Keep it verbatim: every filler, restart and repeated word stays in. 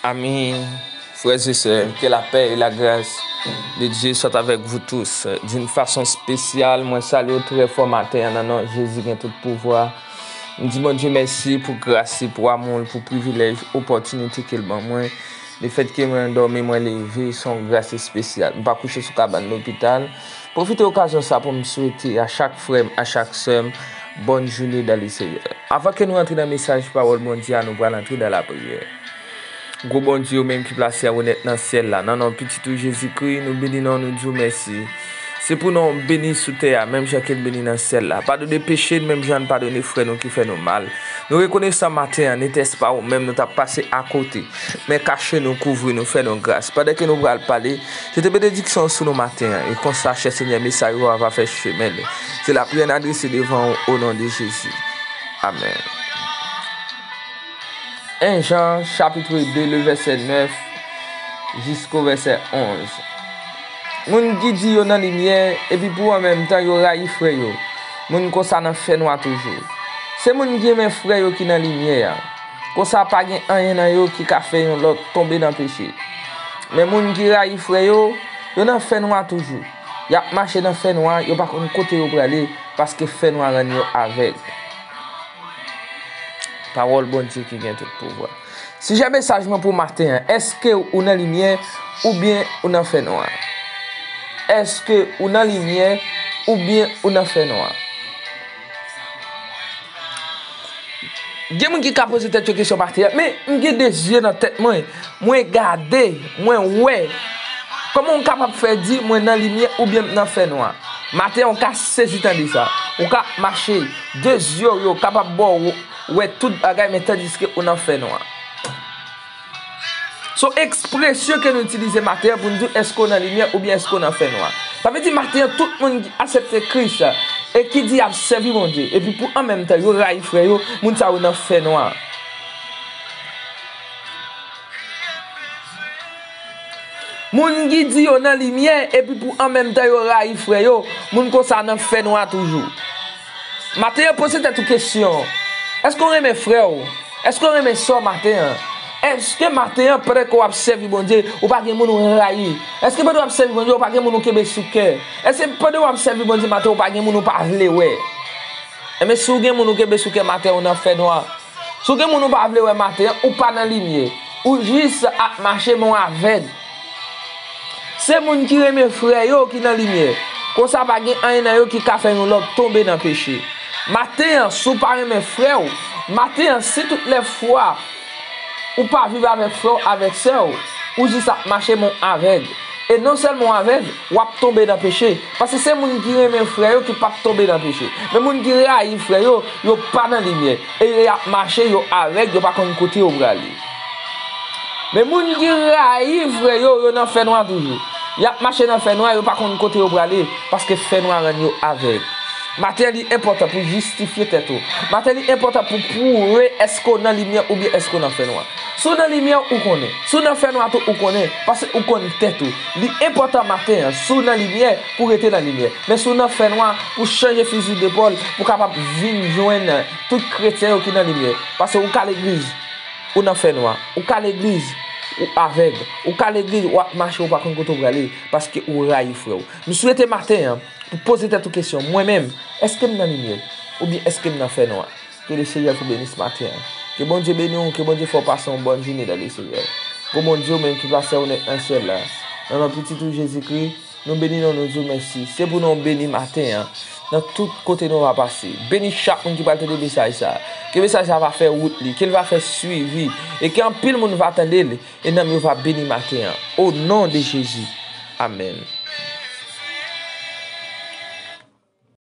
Amen. Frères et sœurs, que la paix et la grâce de Dieu soient avec vous tous. D'une façon spéciale, mwen salye w trè fò maten an nan non Jezi gen tout pouvwa. M di Bondye mèsi pou gras li, pou amou l, pou privilèj, opòtinite ke l ban mwen. Lefètke mwen dòmi, mwen leve, se yon gras espesyal. M pa kouche sou kabann lopital. Pwofite okazyon sa pou m swete a chak frè m, a chak sè m, bonne journée dans le Seigneur. Avan ke nou antre nan mesaj pawòl Bondye a, nou pral antre nan lapriyè. Gwo Bondye, ou menm ki plase a wonèt nan syèl la, nan non Pitit ou Jezikri, nou beni non w, nou di w mèsi. Se pou non w beni sou tè a, menm jan ke l beni nan syèl la. Padone peche n, menm jan n padone frè nou ki fè nou mal. Nou rekonesan maten an, nete pa ou menm, nou t ap pase akote. Men kache nou, kouvri nou, fè nou gras. Pandan ke nou pral pale, se te benediksyon sou nou maten an. E konsa, chè Senyè, mesaj ou a va fè chemen li. Se lapriyè n adrese devan ou, o non de Jezi. Amèn. En Jan, chapitre de, le vèsè nèf jisko vèsè onz. Moun ki di yo nan limyè, epi pou an menm tan yo rayi frè yo, moun konsa nan fènwa toujou. Se moun ki renmen frè yo ki nan limyè a. Konsa pa gen anyen nan yo ki ka fè yon lòt tonbe nan peche. Men moun ki rayi frè yo, yo nan fènwa toujou. Y ap mache nan fènwa, yo pa konn kote yo prale, paske fènwa rann yo avèg. Pawòl Bondye ki gen tout pouvwa. Sijè mesaj mwen pou maten an, èske ou nan limyè oubyen ou nan fènwa? Èske ou nan limyè oubyen ou nan fènwa? Gen moun ki ka poze tèt yo kesyon maten an, men m gen de zye nan tèt mwen. Mwen gade, mwen wè. Kòman w kapab fè di mwen nan limyè oubyen m nan fènwa? Maten an, w ka sezi tande sa. Ou ka mache, de zye w yo kapab ba w wè tout bagay, men tandiske ou nan fènwa. Se yon ekspresyon ke nou itilize maten an pou n di w èske w nan limyè oubyen èske w nan fènwa. Sa vle di maten an, tout moun ki aksepte Kris e ki di y ap sèvi Bondye, epi pou an menm tan yo rayi frè yo, moun sa yo nan fènwa. Moun ki di yo nan limyè, epi pou an menm tan yo rayi frè yo, moun konsa nan fènwa toujou. Maten an, poze tèt ou kesyon. Èske w renmen frè w? Èske w renmen sè w maten an? Èske maten an, pandan ke w ap sèvi Bondye, ou pa gen moun ou rayi? Èske pandan w ap sèvi Bondye, ou pa gen moun ou kenbe sou kè? Èske pandan w ap sèvi Bondye maten, ou pa gen moun ou pa vle wè? Enben, si w gen moun ou kenbe sou kè maten, ou nan fènwa. Si w gen moun ou pa vle wè maten an, ou pa nan limyè. Ou jis ap mache, men w avèg. Se moun ki renmen frè yo ki nan limyè. Konsa, pa gen anyen nan yo ki ka fè yon lòt tonbe nan peche. Maten an, si w pa renmen frè w, maten an, si tout lè fwa ou pa viv avèk frè w, avèk sè w, ou jis ap mache, men w avèg. E non sèlman w avèg, w ap tonbe nan peche. Paske se moun ki renmen frè yo ki p ap tonbe nan peche. Men moun ki rayi frè yo, yo pa nan limyè. E y ap mache, yo avèg, yo pa konn kote yo prale. Men moun ki rayi frè yo, yo nan fènwa toujou. Y ap mache nan fènwa, yo pa konn kote yo prale, paske fènwa rann yo avèg. Maten an, li enpòtan pou jistifye tèt ou. Maten an, li enpòtan pou pwouve èske w nan limyè oubyen èske w nan fènwa. Si w nan limyè, ou konnen. Si w nan fènwa tou, ou konnen, paske ou konn tèt ou. Li enpòtan maten an, si w nan limyè, pou w rete nan limyè. Men si w nan fènwa, pou w chanje fizi depòl, pou w kapab vin jwenn tout kretyen yo ki nan limyè. Paske ou ka legliz, ou nan fènwa. Ou ka legliz, ou avèg. Ou ka legliz, w ap mache, ou pa konn kote w prale, paske ou rayi frè w. M swete maten an, pou poze tèt ou kesyon, mwen menm, èske m nan limyè? Oubyen èske m nan fènwa? Ke le Senyè pou beni maten an. Ke Bondye beni w, ke Bondye fè w pase yon bòn jounen dan le Senyè. Gwo Bondye, ou menm ki plase w nèt nan syèl la. Nan non Pitit ou Jezikri, nou beni non, nou di w mèsi. Se pou non w beni maten an. Nan tout kote nou va pase. Beni chak moun ki pral tande mesaj sa. Ke mesaj sa va fè wout li, ke l va fè swivi. E ke anpil moun va tande l, e nanm yo va beni maten an. O non de Jezi. Amèn.